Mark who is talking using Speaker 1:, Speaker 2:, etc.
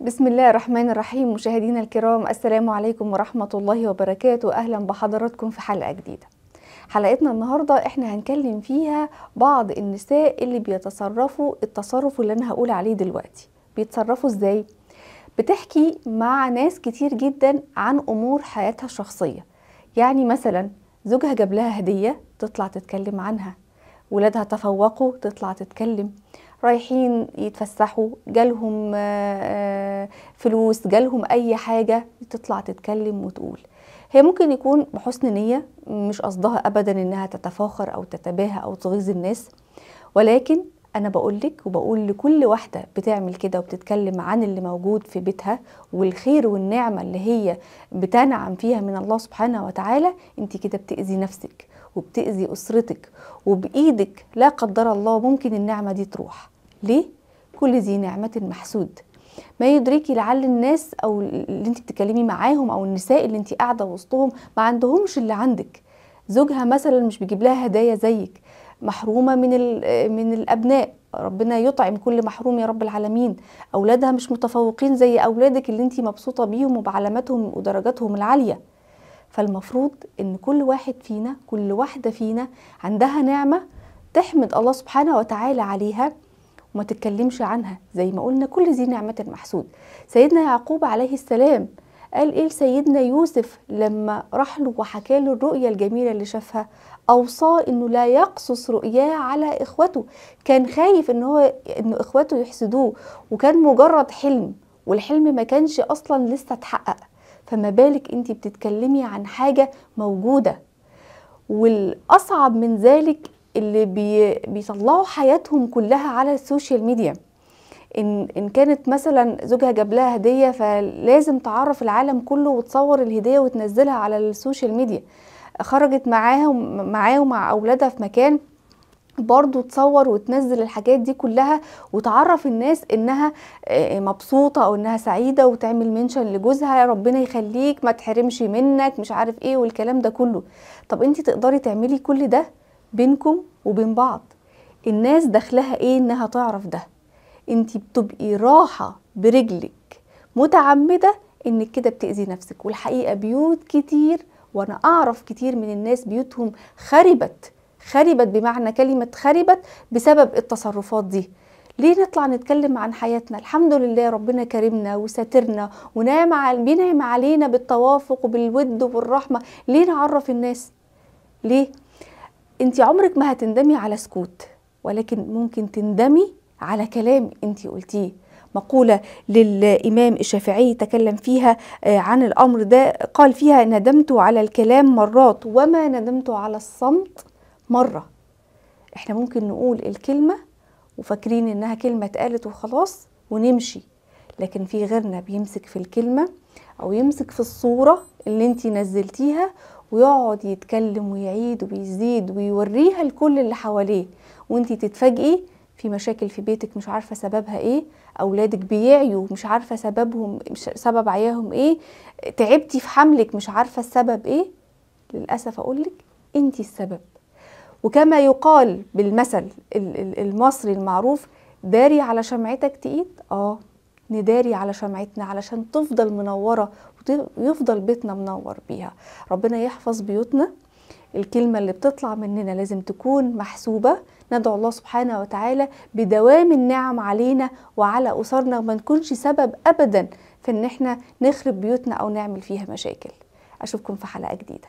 Speaker 1: بسم الله الرحمن الرحيم. مشاهدينا الكرام، السلام عليكم ورحمة الله وبركاته. أهلا بحضراتكم في حلقة جديدة. حلقتنا النهاردة احنا هنكلم فيها بعض النساء اللي بيتصرفوا التصرف اللي أنا هقول عليه دلوقتي. بيتصرفوا ازاي؟ بتحكي مع ناس كتير جدا عن أمور حياتها الشخصية. يعني مثلا زوجها جاب لها هدية تطلع تتكلم عنها، ولادها تفوقوا تطلع تتكلم، رايحين يتفسحوا جالهم فلوس، جالهم اي حاجة تطلع تتكلم وتقول. هي ممكن يكون بحسن نية، مش قصدها ابدا انها تتفاخر او تتباهى او تغيظ الناس، ولكن انا بقولك وبقول لكل واحدة بتعمل كده وبتتكلم عن اللي موجود في بيتها والخير والنعمة اللي هي بتنعم فيها من الله سبحانه وتعالى، انت كده بتأذي نفسك وبتأذي أسرتك، وبإيدك لا قدر الله ممكن النعمة دي تروح. ليه؟ كل ذي نعمة محسود. ما يدريكي لعل الناس أو اللي انت بتتكلمي معاهم أو النساء اللي انت قاعدة وسطهم ما عندهمش اللي عندك. زوجها مثلا مش بيجيب لها هدايا زيك، محرومة من الأبناء، ربنا يطعم كل محروم يا رب العالمين. أولادها مش متفوقين زي أولادك اللي انت مبسوطة بيهم وبعلاماتهم ودرجاتهم العالية. فالمفروض ان كل واحد فينا، كل واحدة فينا عندها نعمة تحمد الله سبحانه وتعالى عليها وما تتكلمش عنها. زي ما قلنا كل ذي نعمة محسود. سيدنا يعقوب عليه السلام قال ايه لسيدنا يوسف لما راح له وحكى له الرؤية الجميلة اللي شافها؟ اوصاه انه لا يقصص رؤياه على اخوته. كان خايف ان هو ان اخوته يحسدوه، وكان مجرد حلم، والحلم ما كانش اصلا لسه اتحقق، فما بالك انت بتتكلمي عن حاجة موجودة. والأصعب من ذلك اللي بيطلعوا حياتهم كلها على ال social media. إن كانت مثلا زوجها جاب لها هدية فلازم تعرف العالم كله وتصور الهدية وتنزلها على ال social media. خرجت معاه ومع أولادها في مكان برضو تصور وتنزل الحاجات دي كلها وتعرف الناس انها مبسوطة او انها سعيدة، وتعمل mention لجوزها ربنا يخليك ما تحرمش منك مش عارف ايه والكلام ده كله. طب انت تقدري تعملي كل ده بينكم وبين بعض؟ الناس دخلها ايه انها تعرف ده؟ انت بتبقي راحة برجلك متعمدة انك كده بتأذي نفسك. والحقيقة بيوت كتير، وانا اعرف كتير من الناس بيوتهم خربت، خربت بمعنى كلمة خربت بسبب التصرفات دي. ليه نطلع نتكلم عن حياتنا؟ الحمد لله ربنا كرمنا وساترنا ونعم بينعم علينا بالتوافق وبالود وبالرحمة. ليه نعرف الناس؟ ليه؟ انت عمرك ما هتندمي على سكوت، ولكن ممكن تندمي على كلام انت قلتيه. مقولة للإمام الشافعي تكلم فيها عن الأمر ده، قال فيها: ندمت على الكلام مرات وما ندمت على الصمت مرة. احنا ممكن نقول الكلمة وفاكرين انها كلمة اتقالت وخلاص ونمشي، لكن في غيرنا بيمسك في الكلمة او يمسك في الصورة اللي انتي نزلتيها ويقعد يتكلم ويعيد ويزيد ويوريها لكل اللي حواليه، وانتي تتفاجئي في مشاكل في بيتك مش عارفة سببها ايه، اولادك بيعيوا مش عارفة سببهم، مش سبب عياهم ايه، تعبتي في حملك مش عارفة السبب ايه. للأسف اقولك انتي السبب. وكما يقال بالمثل المصري المعروف: داري على شمعتك تقيد. نداري على شمعتنا علشان تفضل منورة ويفضل بيتنا منور بيها. ربنا يحفظ بيوتنا. الكلمة اللي بتطلع مننا لازم تكون محسوبة. ندعو الله سبحانه وتعالى بدوام النعم علينا وعلى أسرنا، وما نكونش سبب أبدا في إن احنا نخرب بيوتنا أو نعمل فيها مشاكل. أشوفكم في حلقة جديدة.